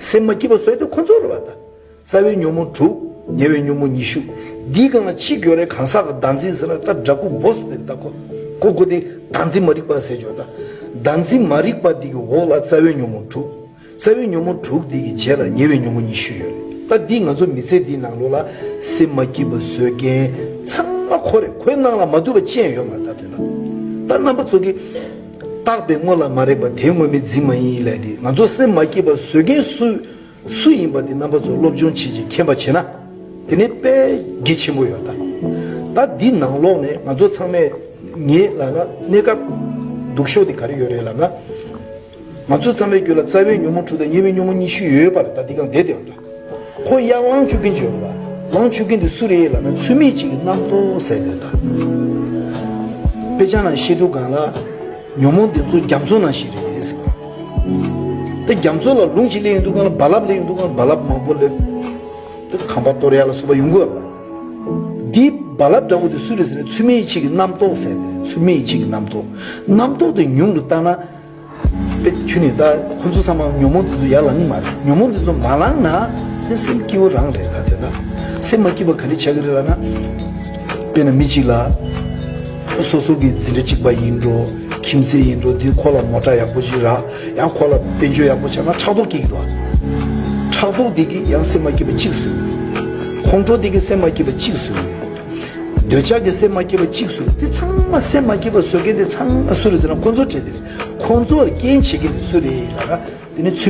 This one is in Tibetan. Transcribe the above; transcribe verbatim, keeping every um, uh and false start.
སེམས་མ་སྐྱིད་པ་བཟོས་དེ་ཁོ་ཚོ་རེད་བ་ད། རྩ་བའི་ཉོན་མོངས་དྲུག་ཉེ་བའི་ཉོན་མོངས་ཉི་ཤུ། འདིའི་སྒང་ལ་ཅི་ཡོད་རེད། གང་ཟག་གི་བདག་འཛིན་ཟེར་ན་ད་འདྲ་སྐུ་བོ་ཟེར་ད་ཁོ་ཁོ་ཁོ་དེ་བདག་འཛིན་མ་རིག་པ་ཟེར་ཡོད་ད། བདག་འཛིན་མ་རིག་པ་འདི་གི་འོག་ལ་རྩ་བའི་ཉོན་མོངས་དྲུག་རྩ་བའི་ཉོན་མོངས་དྲུག་འདི་གི་རྗེས་ལ་ཉེ་བའི་ཉོན་མོངས་ཉི་ཤུ་ཡོད་རེད། ད་འདི་ང་ཚོ་མི་ཚེ་འདིའི་ནང་ལོགས་ལ་སེམས་མ་སྐྱིད་པ་བཟོ་མཁན་ཚང་མ་ཁོ་རེད། ཁོའི་ནང་ལ་མ་འདུས་པ་ཅི་ཡང་ཡོད་མ་རེད། ད་དེ་ན་ད་རྣམ་པ་ཚོ་གིས་བཏགས་པའི་དངོས་ལ་མ་རེག་པ་དེ་དངོས་མེད་འཛིན་མ་ཡིན་ལབ་དེ། ང་ཚོ་སེམས་མ་སྐྱིད་པ་བཟོ་མཁན་སུ་སུ་ཡིན་པ་དེ་རྣམ་པ་ཚོ་སློབ་སྦྱོང་བྱེད་ཅིང་མཁྱེན་པ་བྱེད་ན་དེ་ནི་དཔེ་གལ་ཆེན་པོ་ཡོད་ད། ད་འདི་ནང་ལོགས་ནས་ང་ཚོ་ཚང་མས་ངས་ལབ་ན་གནས་སྐབས་སྡུག་ཤོས་དེ་ག་རེ་ཡོད་རེད་ལབ་ན། ང་ཚོ་ཚང་མའི་རྒྱུད་ལ་རྩ་བའི་ཉོན་མོངས་དྲུག་དང་ཉེ་བའི་ཉོན་མོངས་ཉི་ཤུ་ཡོད་པ་རེད། ད་འདི་གང་བསྡད་དེ་ཡོད་ད། ཁོ་ཡར་ལངས་བཅུག་མཁན་ཅིག་ཡོད་རེད་བ། ལངས་བཅུག་མཁན་དེ་སུ་རེད་ལབ་ན་ཚུལ་མིན་གཅིག་གི་རྣམ་རྟོག་ཟེར་དེ་ད། དཔེ་ཆ་ནང་བཤད་དུས་སྒང་ལ་ཉོན་མོངས་འདི་ཚོ་རྒྱ་མཚོ་ནང་བཞིན་རེད་ཟེར་བ། ད་རྒྱ་མཚོ་ལ་རླུང་ཅིག་སླེབས་ཡོང་དུས་སྒང་ལ་རྦ་རླབས་སླེབས་ཡོང་དུས་སྒང་ལ་རྦ་རླབས་མང་པོ་སླེབས། ད་ཁང་པ་གཏོར་ཡ་ལ་སོགས་པ་ཡོང་གི་ཡོད་རེད་བ། འདི་རྦ་རླབས་འདྲ་བོ་དེ་སུ་རེད་ཟེར་ན་ཚུལ་མིན་གཅིག་གི་རྣམ་རྟོག་ཟེར་དེ་རེད། ཚུལ་མིན་གཅིག་གི་རྣམ་རྟོག་རྣམ་རྟོག་དེ་ཉུང་དུ་བཏང་ན། དཔེ་ཁྱོད་ནི་ད་ཁོ་ཚོ་ཚང་མ་ཉོན་མོངས་འདི་ཚོ་ཡར་ལངས་གི་མ་རེད། ཉོན་མོངས་འདི་ཚོ་མ་ལངས་ན་ནི་སེམས་སྐྱིད་པོ་རང་རེད། ད་དེ་ན་སེམས་མ་སྐྱིད་པ་ག་རེ་ཆགས་ཀྱི་རེད་ལབ་ན། དཔེར་ན་མི་གཅིག་ལ་སོ་སོ་གི་འཛིན་གྲྭ་གཅིག་པ་ཡིན་འགྲོ། ཁྱིམ་མཚེས་ཡིན་འགྲོ། འདི་ཁོ་ལ་མོ་ཊ་ཡག་པོ་ཞིག་རག་ཡང་ཁོ་ལ་དཔལ་འབྱོར་ཡག་པོ་ཆགས་ན་ཕྲག་དོག་སྐྱེ་གི་འདུག་ཕྲག་དོག་འདི་གིས་ཡང་སེམས་མ་སྐྱིད་པ་གཅིག་བཟོས། ཁོང་ཁྲོ་འདི་གིས་སེམས་མ་སྐྱིད་པ་གཅིག་བཟོས། འདོད་ཆགས་ཀྱི་སེམས་མ་སྐྱིད་པ་གཅིག་བཟོས། དེ་ཚང་མ་སེམས་མ་སྐྱིད་པ་བཟོ་མཁན་དེ་ཚང་མ་སུ་རེད་ཟེར་ན་ཁོང་ཚོ་བྲལ་དེ་རེད། ཁོང་ཚོར་རྐྱེན་བྱེད་མཁན་དེ་སུ་རེད་ལབ་ན། དེ་ནི་